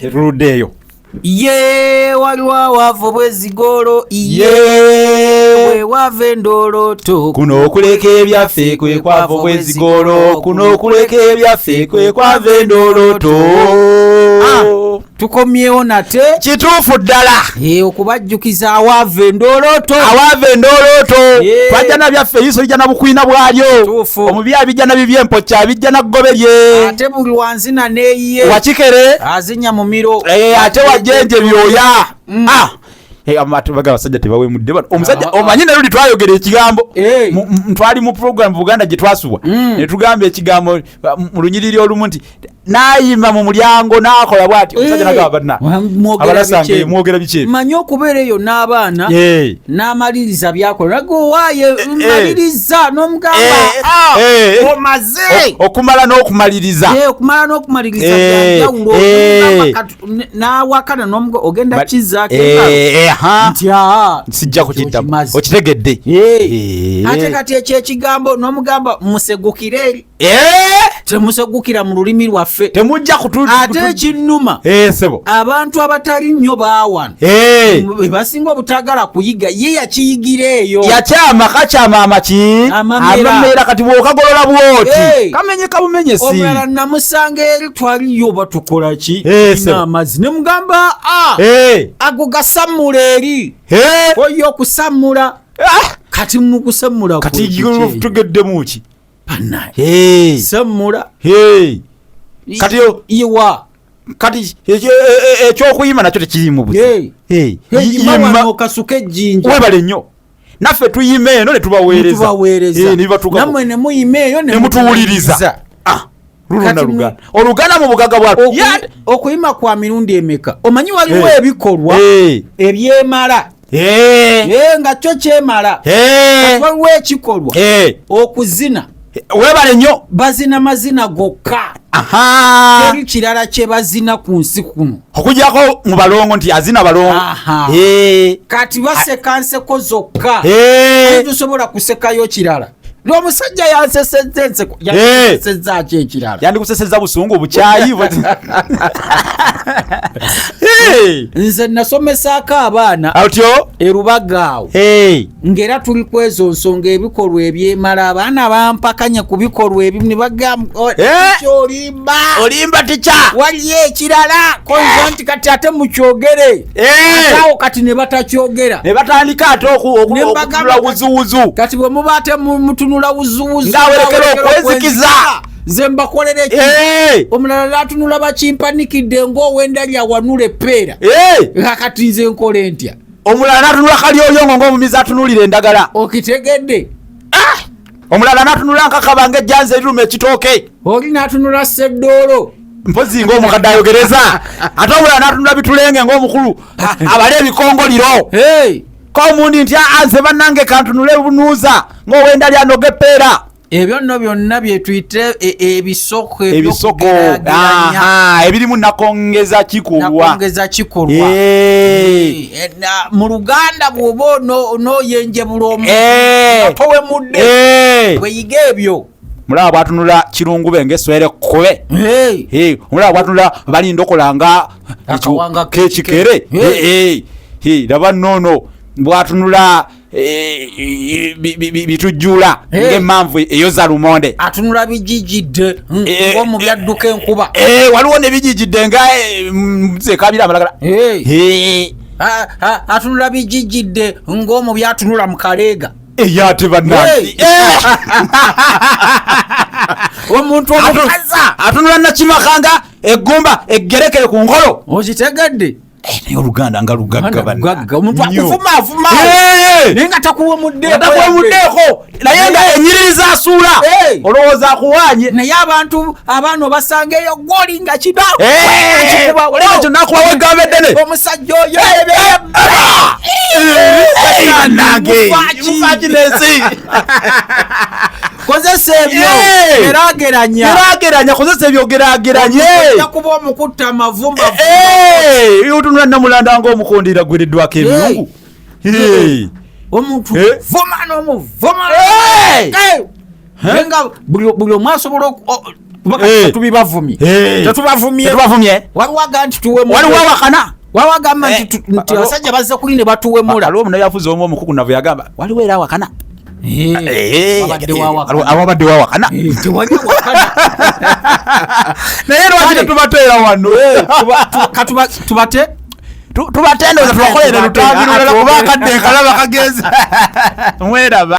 Tetuluddeeyo. Ye waliwo awava obwezigolo, ye wewava endooloto. Kuno okuleka ebyaffe kwe kwava obwezigolo, kuno okuleka ebyaffe kwe kwava endooloto. Ah, tukomyewo nate. Kituufu ddala. Okubajjukiza awaava endooloto. Awaava endoolooto. Twajja na byaffe, eriiso lijja na bukwina bwalyo. Kituufu. Omubi abijja na bibye, empokya abijja na ggobe lye. Ate buli wanzina neyiye. Wakikere. Azinya mumiro. Ate wajenje byoya. Ah! Amatu baga abasajja tebawemudde bano. Omusajja Ah, ah. omanyi ne luli twayogera ekigambo. Twali mu program Buganda gye twasubwa, ne tugamba ekigambo mu lunyiriri olumu nti n'ayima mu mulyango n'akola bw'ati omusajja, nagamba banna Mwogera abalasanga biki? mwogera biki ebyo? Manyi okubeera eyo n'abaana n'amaliriza byakola, naga owaaye maliriza n'omugamba, "Ah, omaze?" Okumala n'okumaliriza. Okumala n'okumaliriza byanjawulo. Omugamba n'awakana n'omuga ogenda kizaako engalo. Aha. Nti aa, Sijja kukiddamu. okimaze. Okitegedde. Ate kati ekyo ekigambo n'omugamba musegukire eri, temusegukira mu lulimi lwaffe. Temujja kutu Ate ekinnuma, sebo. abantu abatali nnyo baawano be basinga obutagala kuyiga, ye yakiyigira eyo. Yakyama kakyama amaki. Amamera. Amamera. Kati bw'okagolola bwoti, kamenyeka bumenyesi. Omulala namusanga eri, twaliyo oba tukola ki, Sebo. amazzi, ne mugamba, "Ah, ago gasammula eri." Oyo okusammula. Ah! Kati mukusammula Kati kwe kuki? tugeddemu ki? Bannaye. Sammula. Kati Iwa. Kati ekyokuyima nakyo tekirimu buzibu. Yima Yima. wano okasuka ejjinja. Webale nnyo, naffe tuyima eno ne tubaweereza. Tubaweereza. Ne bibatuukako. Nammwe ne muyima eyo ne Ne mutuwuliriza. Ah, luluna Kati luganda, oluganda mu bugagga bwalwo. Okuyima kwa mirundi emeka? Omanyi waliwo ebikolwa ebyemala. Nga kyo kyemala. Kati waliwo ekikolwa okuzina. Webale nnyo. Bazina mazina gokka. Teri kirala kye bazina ku nsi kuno. Okujjako mu balongo nti azina balongo. Kati baseka nseko zokka. Tosobola kusekayo kirala. Omusajja yansesezza enseko. Yansesezza ki ekirala? Yandikuseseza busungu, bukyayi. Nze nasomesaako abaana Otyo. erubaga awo, ng'era tuli ku ezo nsonga, ebikolwa ebyemala. Abaana bampakanya ku bikolwa ebimu ne bagamba, "Olimba." Olimba tica. Waliyo ekirala konza nti kati ate mukyogere. Ate awo kati ne batakyogera. Ne batandika ate Ne mbagamba okutunula wuzuwuzu. Kati bwe muba ate mutunula wuzuwuzu, Ng'awerekera okwezikiza. Nze mbakolera eki? Omulala n'atunula bakimpanikidde ng'owendali awanula eppeera. Kakati nze nkola entya? Omulala n'atunula kalyoyongo ng'omumizi atunuulira endagala. Okitegedde? Omulala n'atunula nkakaba ng'ejjanza eriruma ekitooke. Oli n'atunula seddoolo. Mpozi ng'omukadde ayogereza. Ate omulala n'atunula bitulenge ng'omukulu abala ebikongoliro. Hey! Komundi nti aa, nze bannange kantunule bunuuza ng'owendali anoga eppeera. Ebyo nno byonna byetuyite ebisoko. Ebisoko. Eby'okugeraageranya. Aha, ebirimu nakongeza kikolwa. Nakongeza kikolwa. Mu Luganda bw'oba onooyenjebula omuntu nga towemudde, weyiga ebyo. Mulaba bwatunula kirungube ng'eswere kkube. Hey! Omulaba bwatunula balindokola nga Akawanga kekikere. kekikere. Laba noono bwatunula bitujjula ng'emmanvu eyoza lumonde. Atunula bijijidde ng'omu byadduka enkuba. Waliwo ne bijijidde nga zekabira amalagala. Hey. Atunula bijijidde ng'omu byatunula mu kaleega. Eyo ate bannange. Omuntu omukaza. Atunula nakimakanga eggumba eggerekere ku nkolo. Okitegedde? Naye oluganda nga lugagga banna. Lugagga. Omuntu Nnyo. akuvuma avuma, naye nga takuwemuddeeko. Takuwemuddeeko, naye nga enyiriri zasuula olowooza akuwaanye. Naye abantu abaana obasanga eyo gwoli nga kina Olaba kyo nakuwawo eggamba eddene. Omusajja oyo. Bannange. Mufaaki. Mufaaki n'ensi. Kozesa ebyo. Gerageranya. Geraageranya, kozesa ebyo, geraageranye. Ojja kuba omukutta amavumba. Otunula namulanda ng'omukondera gwereddwako emyungu. Omuntu vuma n'omuvuma. Hey! Naye nga buli omu asobola Tubibavumye. Tetubavumye. Tetubavumye. Waliwo aga nti tuwemula. Waliwo awakana. Waliwo agamba nti abasajja bazze kuli ne batuwemula. Waliwo omunabyafuzi omu omukugu navo yagamba waliwo era awakana. Awabadde wawakana. Tewali awakana. Naye lwaki tetubateera wano? Tubate. Tubatendooza tubakolere lutambi lulala kuba akadde nkalaba kagenze. Mweraba.